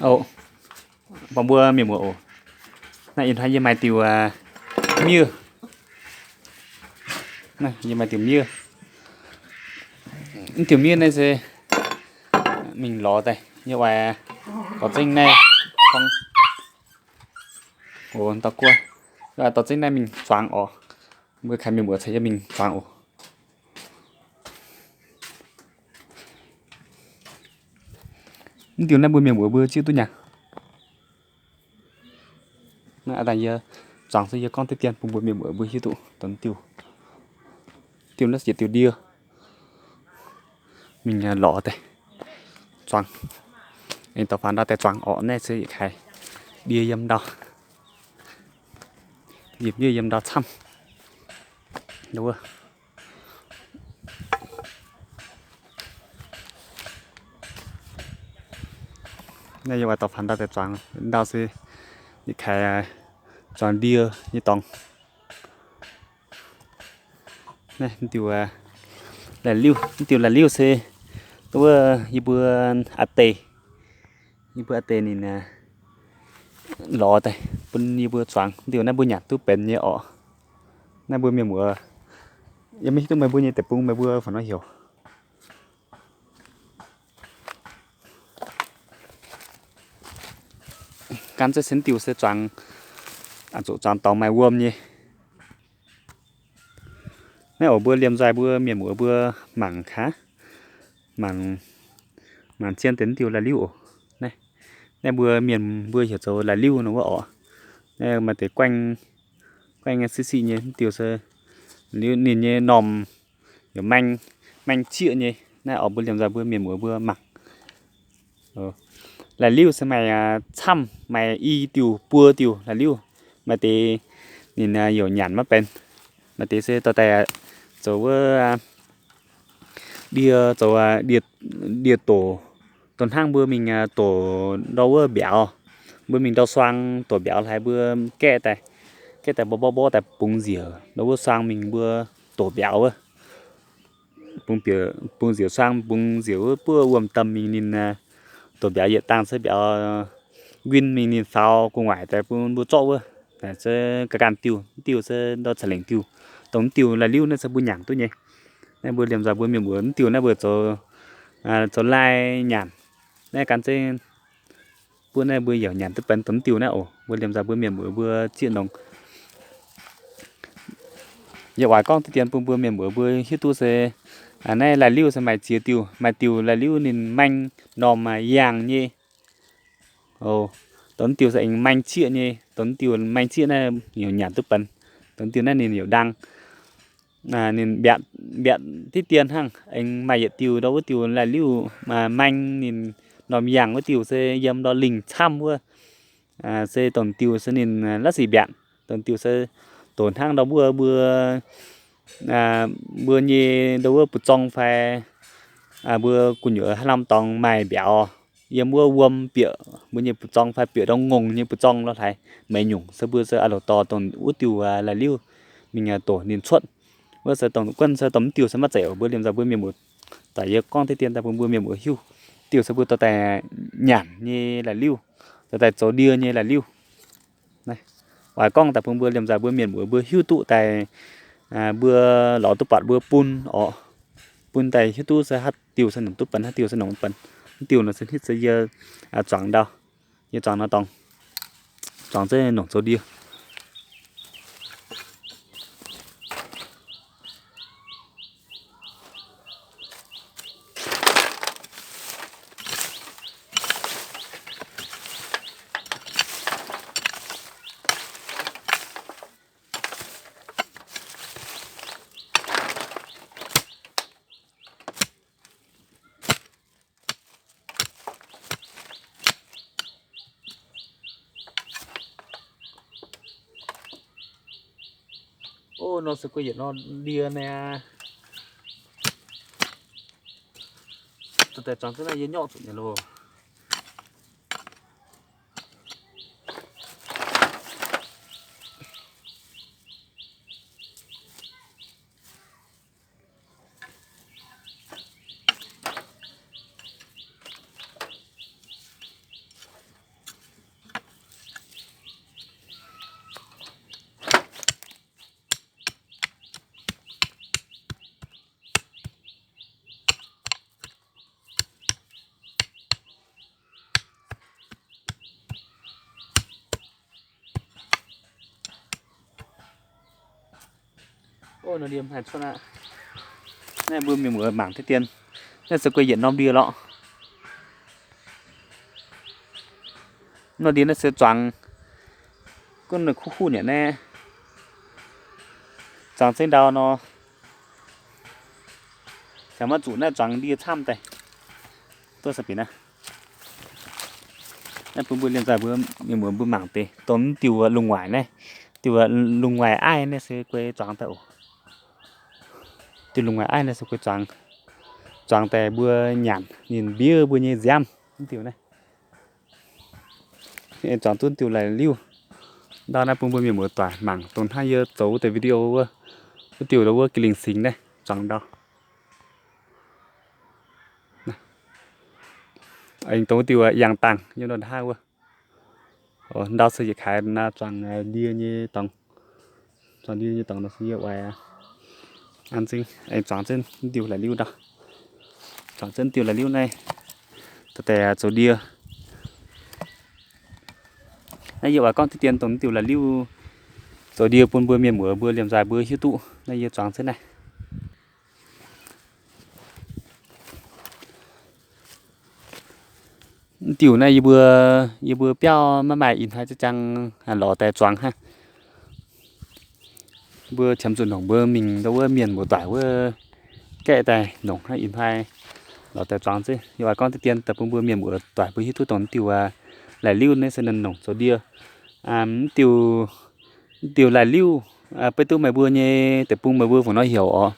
Oc, bangc mbuo mienh muoz oc. Naaiv ih hnoi yie maaih diuh miev. Naaiv yie maaih diuh miev. Mv diuh miev naaiv se mingh lorz daaih yie oix dorh zengv naaiv, oc, dauh guoqv, yie oix dorh zengv naaiv mingh zuangx oc. Mbuo kaaix mienh muoz caux yie mingh zuangx oc. Mv diuh naaiv mbuo mienh muoz mbuo zieqv duqv nyanc. Naaiv dangh yie zuangx se yie gorngv deix dien bun mbuo mienh muoz mbuo hiuv duqv dongh diuh. Diuh naaiv se diuh ndie. Mingh lorz daaih zuangx. Aengx dorh faaux ndau daaih zuangx orqc. Naaiv se yietc kaaix ndie yiem ndau. Yiem ndie yiem ndau camv. Wuov, naaiv yie oix dorh faaux ndau daaih zuangx ndau se yietc kaaix zuangx ndie nyei dorngx. Naaiv diuh la'liuh, diuh la'liuh se wuov yie mbuo a'deix, yie mbuo a'deix ninh lorz daaih bun yie mbuo zuangx. Diuh naaiv mbuo nyanc duqv benx nyei orqc. Naaiv mbuo mienh muoz, yie maiv hiuv duqv meih mbuo nyei deic-bung meih mbuo fai nor heuc. Gan zeiv se diuh se zuangx, zuqc zuangx dorngx maaih wuom nyei. Naaiv oc, mbuo liemh nzoih mbuo mienh muoz mbuo mangc gaax, mangc, mangc zien deix diuh la'liuh oc. Naaiv, naaiv mbuo mienh mbuo heuc zoux la'liuh nor wuov orqc. Naaiv maaih deix guaengv, guaengv siqv siqv nyei diuh se, liuz ninh nyei normh yaac maeng, maeng zieqv nyei. Naaiv oc, mbuo liemh nzoih mbuo mienh muoz mbuo mangc. La'liuh se maaih camv, maaih i diuh buo diuh la'liuh. Maaih deix ninh youc nyanc maiv benx. Maaih deix se dorh daaih zoux wuov ndie, zoux ndie doc, dongh hnangv mbuo mingh doc ndau wuov mbiauz, mbuo mingh ndau suang doc mbiauz haaix mbuo gaeqv daaih, gaeqv daaih mborqv mborqv mborqv daaih bungx nziouc ndau wuov suang mingh mbuo doc mbiauz wuov. Bungx nziouc suang, bungx nziouc wuov buov wuom-damh mingh ninh doc mbiauz yietc dangh se mbiauz nquin mingh ninh faaux gu'nguaaic daaih bun mbuo zorqv wuov. Naaiv se ga'ganh diuh, diuh se ndau ca'lengc diuh. Dongh diuh la'liuh naaiv se mbuo nyanc duqv nyei. Naaiv mbuo liemh nzoih mbuo mienh muoz diuh naaiv mbuo zoux, zoux lai nyanc. Naaiv gan zeiv buov naaiv mbuo youc nyanc duqv benx dongh diuh naaiv oc. Mbuo liemh nzoih mbuo mienh muoz mbuo zieqv nongx. Yie oix gorngv deix dien bun mbuo mienh muoz mbuo hiuv duqv se naaiv la'liuh se maaih ziex diuh. Maaih diuh la'liuh ninh maeng normh yangh nyei. Oc, dongh diuh se aengx maeng zieqv nyei. Dongh diuh maeng zieqv naaiv youc nyanc duqv benx. Dongh diuh naaiv ninh youc ndang, ninh mbiatc, mbiatc diqv dien hnangv. Aengx maaih yietc diuh ndau wuov diuh la'liuh maeng ninh normh yangh wuov diuh se yiem ndau lingh camv wuov. Se dongh diuh se ninh la'sic mbiatc. Dongh diuh se doc hnangv ndau mbuo, mbuo, mbuo nyei ndau wuov buoz-zorng fai mbuo gu'nyuoz haaix norm dorngx maaih mbiauz, yiem wuov wuom bieqc mbuo nyei buoz-zorng fai bieqc ndau ngongh nyei buoz-zorng lorh haaix, meix nyungc se mbuo se a'loc dorh dongh wuov diuh la'liuh mingh doc ninh cuotv. Wuov se dongh guonv se dongh mv diuh se maiv zeiz oc. Mbuo liemh nzoih mbuo mienh muoz, daaih yie gorngv deix dien daaih bun mbuo mienh muoz hiuv. Diuh se mbuo dorh daaih nyanc nyei la'liuh, dorh daaih zoux ndie nyei la'liuh. Oix gorngv daaih bun mbuo liemh nzoih mbuo mienh muoz mbuo hiuv duqv daaih, mbuo lorz duqv buatc mbuo bun oc. Bun daaih hiuv duqv se haaix diuh se nongc duqv benx, haaix diuh se nongc benx. Mv diuh nor se hnitv se yie zuangx ndau, yie zuangx nor dorngx, zuangx zeiv nongc zoux ndie. Ov, nor se guei yietc nor ndie naaiv aqv. Daaih zuangx zunv naaiv yie nyorqv zuqc nyei loh. Naaiv mbuo mienh muoz mangc deix dien, naaiv se guei yietc norm ndie lorqc. Norm ndie naaiv se zuangx, gunv kuv huv nyanc naaiv, zuangx zengv ndau nor, ziangx maiv zuqc naaiv zuangx ndie camv daaih. Duqv sa binc naaiv. Naaiv bun mbuo liemh nzaaih mbuo mienh muoz mbuo mangc deix dongh diuh lungh waaic naaiv, diuh lungh waaic aiv naaiv se guei zuangx daaih oc. Diuh lungh waaic aiv naaiv se guei zuangx, zuangx daaih mbuo nyanc ninh mbiev mbuo nyei nziaamv. Mv diuh naaiv zuangx duqv diuh la'liuh. Ndau naaiv bun mbuo mienh muoz doic mangc dongh hnangv yie zoux wuov deix video wuov, wuov diuh wuov Ga'lingh Singx naaiv zuangx ndau. Aengx dongh wuov diuh yangh dangh yiem ndau hnangv wuov. Ndau se yietc kaaix naaiv zuangx ndie nyei dorngx. Zuangx ndie nyei dorngx nor se yie oix an zingh aengx zuangx zengv diuh la'liuh ndau. Zuangx zengv diuh la'liuh naaiv dorh daaih zoux ndie. Naaiv yie oix gorngv deix dien dongh diuh la'liuh zoux ndie bun mbuo mienh muoz mbuo liemh nzaaih mbuo hiuv duqv. Naaiv yie zuangx zengv naaiv. Mv diuh naaiv yie mbuo, yie mbuo biauv maiv maaih ih hnoi jang lorz daaih zuangx hnangv. Mbuo qiemx zuqc nongc mbuo mingh ndau wuov mienh muoz-doic wuov gaeqv daaih nongc hnangv ih hnoi lorz daaih zuangx zengv. Yie oix gorngv deix dien daaih bun mbuo mienh muoz-doic mbuo hiuv duqv dongh diuh la'liuh naaiv se ninh nongc zoux ndie. Mv diuh, mv diuh la'liuh, beiv duqv meih mbuo nyei deic-bung meih mbuo fungc nor heuc oc.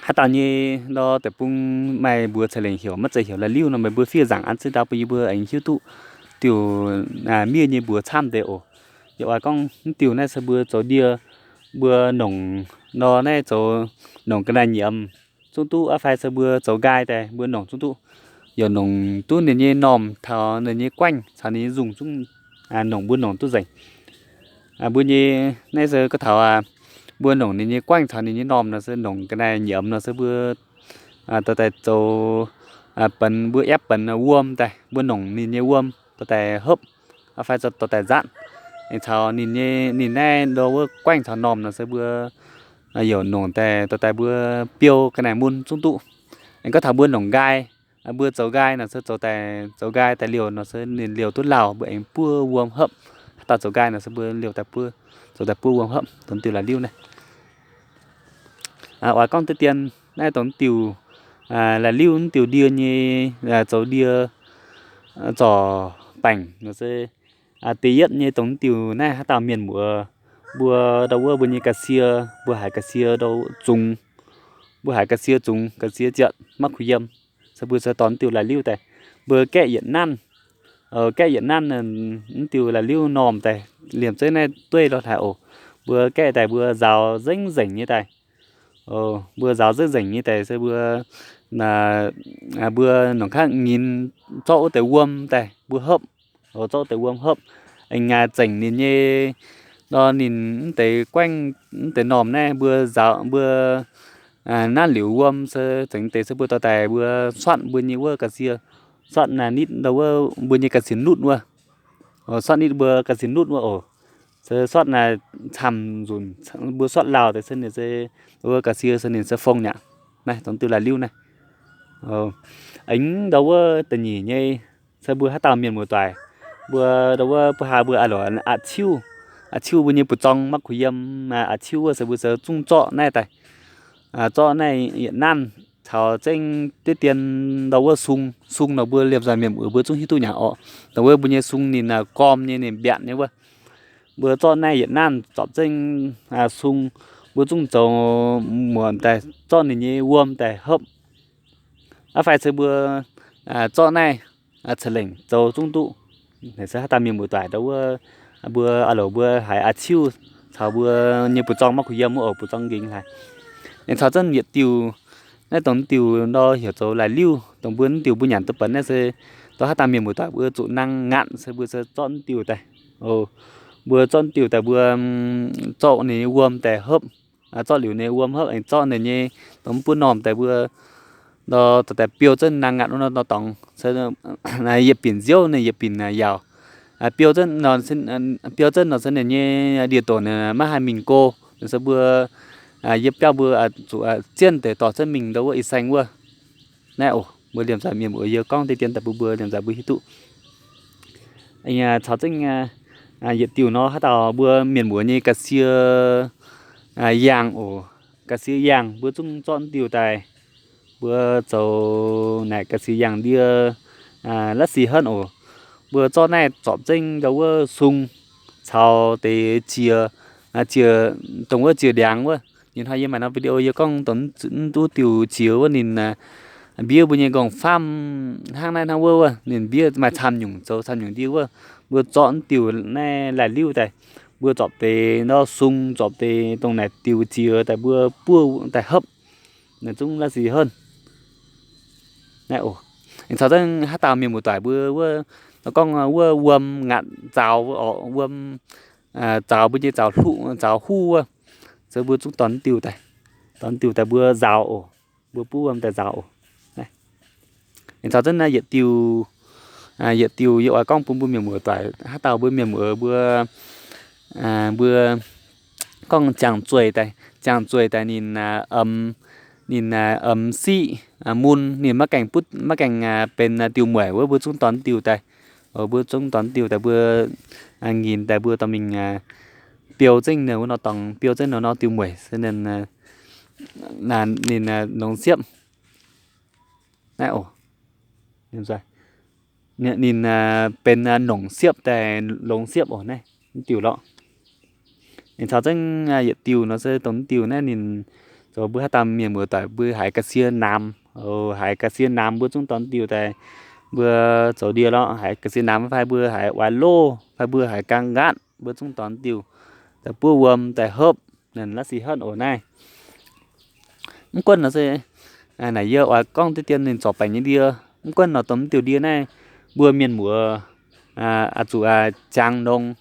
Haaix dauh nyei ndau deic-bung maaih mbuox ceix lengc heuc maiv zeiz heuc la'liuh nor meih mbuo fiev nzaangc an zengv dau bun yie mbuo aengx hiuv duqv diuh miev nyei mbuox camv deix oc. Yie oix gorngv mv diuh naaiv se mbuo zoux ndie, mbuo nongc nor naaiv zoux nongc ga'naaiv nyiemz zungv duqv aqv fai se mbuo zoux nqaai daaih mbuo nongc zungv duqv. Yaac nongc duqv ninh nyei normh taux ninh nyei guaengv caux ninh nyei nzungh zungv nongc mbuo nongc duqv nzengc. Mbuo nyei naaiv se gorngv taux mbuo nongc ninh nyei guaengv caux ninh nyei normh nor se nongc ga'naaiv nyiemz nor se mbuo dorh daaih zoux benx mbuo aepv benx wuom daaih mbuo nongc ninh nyei wuom dorh daaih hopv, aqv fai dorh daaih nzatv. Aengx caux ninh nyei, ninh naaiv ndau wuov guaengv caux normh nor se mbuo yaac nongc daaih dorh daaih mbuo biou ga'naaiv mun zungv duqv. Aengx gorngv taux mbuo nongc nqaai, mbuo zoux nqaai nor se zoux daaih, zoux nqaai daaih liouh nor se ninh liouh duqv lauh mbuo aengx buov wuom hopv. Haaix dauh zoux nqaai nor se mbuo liouh daaih buov, zoux daaih buov wuom hopv dongh diuh la'liuh naaiv. Oix gorngv deix dien naaiv dongh diuh la'liuh diuh ndie nyei, zoux ndie zorc baengc nor se deix yietv nyei dongh diuh naaiv haaix dauh mienh muoz mbuo ndau wuov mbuo nyei ga'sie, mbuo haiz ga'sie ndau zungx, mbuo haiz ga'sie zungx, ga'sie zietc maiv kuh yiem, se mbuo se dorh diuh la'liuh daaih, mbuo gaeqv yietc nanv, gaeqv yietc nanv, mv diuh la'liuh normh daaih liemh zeiv naaiv dueiv lorh haic oc. Mbuo gaeqv daaih mbuo nzaaux nzengc nzengc nyei daaih. Mbuo nzaaux nzengc nzengc nyei daaih se mbuo, mbuo nongc kangv nyinz zorqv wuov deix wuom daaih mbuo hopv, zorqv wuov deix wuom hopv, aengx zengc ninh nyei, nor ninh mv deix guaengv mv deix normh naaiv mbuo nzaaux mbuo nanv liuz wuom se zengc deix se mbuo dorh daaih mbuo suatv mbuo nyei wuov ga'sie, suatv nitv ndau wuov mbuo nyei ga'sie nutv wuov, suatv nitv mbuo ga'sie nutv wuov oc. Se suatv naaiv camv nzunc mbuo suatv lauh deix se ninh se, wuov ga'sie se ninh se fong nyaqc. Naaiv dongh diuh la'liuh naaiv. Aengx ndau wuov da'nyeic nyei se mbuo haaix dauh mienh muoz-doic, mbuo ndau wuov mbuo haaix mbuo a'loc a'ciuv, a'ciuv mbuo nyei buoz-zorng maiv kuh yiem, a'ciuv wuov se mbuo se zungv zorqv naaiv daaih, zorqv naaiv yietc nanv caux zengv deix dien ndau wuov sung, sung nor mbuo liemh nzaih mienh muoz mbuo zungv hiuv duqv nyaqc orqc. Ndau wuov mbuo nyei sung ninh gorm nyei ninh mbiatc nyei wuov. Mbuo zorqv naaiv yietc nanv zorpc zengv sung, mbuo zungv zoux muonc daaih zorqv ninh nyei wuom daaih hopv. Aqv fai se mbuo zorqv naaiv ceix lengc zoux zungv duqv. Naaic se haaix dauh mienh muoz-doic ndau wuov mbuo a'loc mbuo haiz a'ciuv caux mbuo nyei buoz-zorng maiv kuh yiem wuov oc, buoz-zorng nqengx haic. Aengx caux zengv yietc diuh, naaiv dongh diuh ndau heuc zoux laih liuh, dongh mbuo diuh mbuo nyanc duqv benx naaiv se ndau haaix dauh mienh muoz-doic mbuo zuqc naang ngatv se mbuo se zorqv diuh daaih. Mbuo zorqv diuh daaih mbuo zorqv ninh nyei wuom daaih hopv. Zorqv liuz ninh nyei wuom hopv aengx zorqv ninh nyei dongh mv buov normh daaih mbuo ndau dorh daaih biou zengv naang ngatv wuov nor dorngx, yietc binc nziouv ninh yietc binc yaauc. Biou zengv nor se ninh nyei ndie-doc maiv haih mingh go. Nor se mbuo, yie biauv mbuo zuqc zienv deix dorh cuotv mingh ndau wuov ih saeng wuov. Naaiv oc, mbuo liemh nzaaic mienh muoz, yie gorngv deix dien daaih bun mbuo liemh nzaaic mbuo hiuv duqv. Caux zengv yietc diuh nor, haaix dauh mbuo mienh muoz nyei ga'sie yangh oc, ga'sie yangh mbuo zungv zorqv diuh daaih. Mbuo zoux naaic ga'sie yangh ndie la'sic henv oc. Mbuo zorqv naaiv zorpc zengv ndau wuov sung caux deix jiex, jiex dongh wuov jiex ndiangx wuov. Ninh hnoi yie maaih norm video yie gorngv dongh mv duqv diuh jiex wuov ninh mbiev mbuo nyei nqorngv-famv hnangv naaiv hnangv wuov wuov, ninh mbiev maaih camv nyungc zoux camv nyungc ndie wuov. Mbuo zorqv diuh naaiv laih liuv daaih, mbuo zorpc deix ndau sung, zorpc deix dongh naaic diuh jiex daaih mbuo buov daaih hopv, ninh zungv la'sic henv. Naaiv oc, caux zengv haaix dauh mienh muoz-doic mbuo wuov, gorngv wuov wuom ngaatc nzaaux, wuom nzaaux mbuo nyei nzaaux huv wuov, se mbuo zungv dorh diuh daaih, dorh diuh daaih mbuo nzaaux oc, mbuo buov wuom daaih nzaaux oc. Caux zengv naaiv yietc diuh, yietc diuh yie oix gorngv bun mbuo mienh muoz-doic, haaix dauh mbuo mienh muoz mbuo, mbuo gorngv ziangh zueih daaih, ziangh zueih daaih ninh, ninh, a'm, siqv, mun, ninh maiv gaengh butv, maiv gaengh benx diuh mueic wuov, mbuo zungv dorh diuh daaih. Mbuo zungv dorh diuh daaih mbuo nyinc daaih mbuo dorh mingh biou zengv ninh wuov nor dorngx, biou zengv nor nor diuh mueic se ninh, ninh nongx siepv. Naaiv oc, ninh benx nongc siepv daaih longx siepv oc. Naaiv diuh lorqc. Ninh caux zengv yietc diuh nor se dongh diuh naaiv ninh zoux mbuo haaix dauh mienh muoz-doic mbuo haiz ga'sie naamx, haiz ga'sie naamx mbuo zungv dorh diuh daaih mbuo zoux ndie lorqc. Haiz ga'sie naamx fai mbuo haiz oix loh fai mbuo haiz gaang nqaatv mbuo zungv dorh diuh daaih buov wuom daaih hopv, ninh la'sic henv oc. Naaiv mv gunv nor se naaic yie oix gorngv deix dien ninh zorc baengc nyei ndie. Mv gunv nor dongh diuh ndie naaiv mbuo mienh muoz oix zuqc jangx nongx.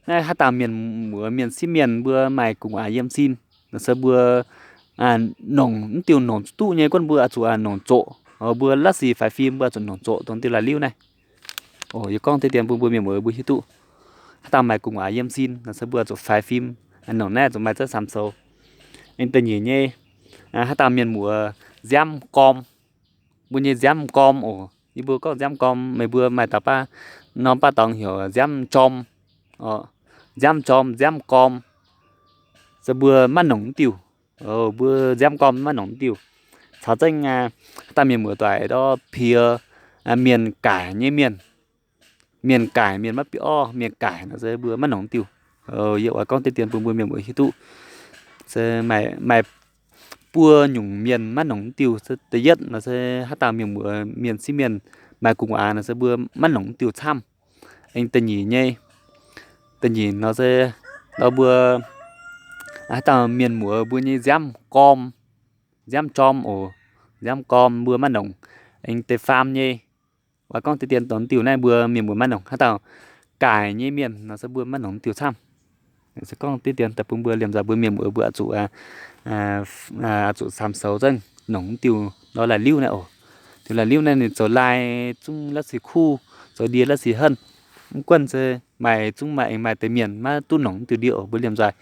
Naaiv haaix dauh mienh muoz mienh sieqv mienh mbuo maaih gu'nguaaz yiem sin nor se mbuo nongc mv diuh nongc duqv nyei gunv mbuo oix zuqc nongc zoqc. Mbuo la'sic faix fim mbuo oix zuqc nongc zoqc dongh diuh la'liuv naaiv. Yie gorngv deix dien bun mbuo mienh muoz mbuo hiuv duqv. Haaix dauh maaih gu'nguaaz yiem sin nor se mbuo oix zuqc faix fim, nongc naaiv oix zuqc maaih ziex camv sou. Aengx da'nyeic nyei, haaix dauh mienh muoz nziaamv gorm, mbuo nyei nziaamv gorm oc. Yie mbuo gorngv nziaamv gorm, meih mbuo maaih dauh baav norm baav dorngx heuc nziaamv jorm, nziaamv jorm, nziaamv gorm, se mbuo maiv nongc diuh. Mbuo nziaamv gorm maiv nongc diuh. Caux zengv haaix dauh mienh muoz-doic ndortv piex mienh gaaic nyei mienh, mienh gaaic mienh maiv bieqc orv, mienh gaaic nor se mbuo maiv nongc diuh. Yie oix gorngv deix dien bun mbuo mienh muoz hiuv duqv. Se maaih buo nyungc mienh maiv nongc diuh. Se da'yietv nor se haaix dauh mienh muoz mienh sieqv mienh maaih gu'nguaaz nor se mbuo maiv nongc diuh camv. Aengx da'nyeic nyei, da'nyeic nor se nor mbuo haaix dauh mienh muoz mbuo nyei nziaamv gorm, nziaamv jorm oc, nziaamv gorm mbuo maiv nongc. Aengx deix faam nyei, oix gorngv deix dien dongh diuh naaiv mbuo mienh muoz maiv nongc. Haaix dauh gaaic nyei mienh nor se mbuo maiv nongc diuh camv. Se gorngv deix dien daaih bun mbuo liemh nzaaih mbuo mienh muoz mbuo oix zuqc, oix zuqc camv sou zengv nongc diuh nor la'liuv naaiv oc. Diuh la'liuv naaiv ninh zoux lai zungv la'sic kuv, zoux ndie la'sic henv. Mv gunv se maaih zungv maaih aengx maaih deix mienh maiv duqv nongc diuh ndie oc. Mbuo liemh nzaaih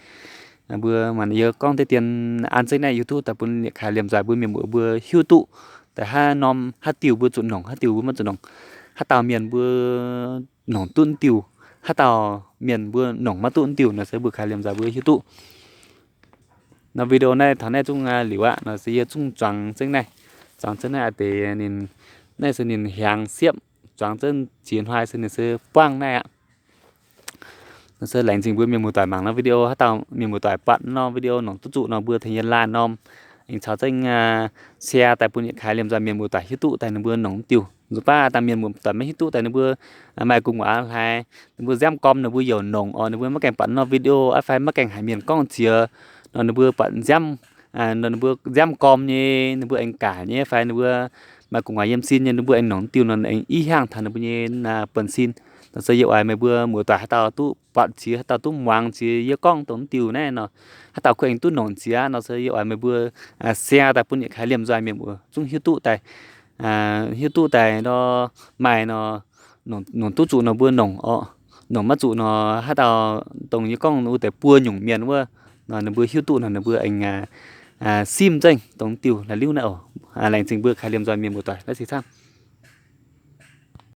mbuo maaih yie gorngv deix dien an zengv naaiv YouTube daaih bun yietc kaaix liemh nzaaih mbuo mienh muoz mbuo hiuv duqv daaih haaix norm haaix diuh mbuo zuqc nongc, haaix diuh mbuo maiv zuqc nongc. Haaix dauh mienh mbuo nongc duqv diuh, haaix dauh mienh mbuo nongc maiv duqv diuh nor se mbuo kaaix liemh nzaaih mbuo hiuv duqv. Nor video naaiv taux naaiv zungv liuz aqv. Nor se yie zungv zuangx zengv naaiv, zuangx zengv naaiv a'deix ninh, naaiv se ninh hiaangx siepv, zuangx zengv jiex hnoi se ninh se buangv naaiv aqv. Nor se laengz zingh mbuo mienh muoz-doic mangc nor video. Haaix dauh mienh muoz-doic buatc nor video nongc duqv zuqc nor mbuo tengx yie like norm, aengx caux zengv share daaih bun yietc kaaix liemh nzaaih mienh muoz-doic hiuv duqv daaih ninh mbuo nongc diuh. Nzunc baav daaih mienh muoz-doic maiv hiuv duqv daaih ninh mbuo maaih gu'nguaaz hlaax, ninh mbuo nziaamv gorm ninh mbuo youc nongc oc, ninh mbuo maiv gaengh buatc nor video aqv fai maiv gaengh haiz mienh gorngv jiex nor ninh mbuo buatc nziaamv, ninh mbuo nziaamv gorm nyei ninh mbuo aengx gaaic nyei fai ninh mbuo maaih gu'nguaaz yiem sin nyei ninh mbuo aengx nongc diuh nor aengx i hiaangx taux ninh mbuo nyei buonv-sin. Nor se yie oix meih mbuo muoz-doic haaix dauh duqv buatc jiex, haaix dauh duqv muangx jiex yie gorngv dongh diuh naaiv nor, haaix dauh kuv aengx duqv nongc jiex nor se yie oix meih mbuo share daaih bun yietc kaaix liemh nzaaih mienh muoz zungv hiuv duqv daaih, hiuv duqv daaih nor, maaih nor, nongc duqv zuqc nor mbuo nongc oc. Nongc maiv zuqc nor haaix dauh, dongh yie gorngv wuov deix buo nyungc mienh wuov, nor, ninh mbuo hiuv duqv nor ninh mbuo aengx simv nzengc dongh diuh la'liuh naaiv oc. Laengz zingh mbuo kaaix liemh nzoih mienh muoz-doic, la'sic camv.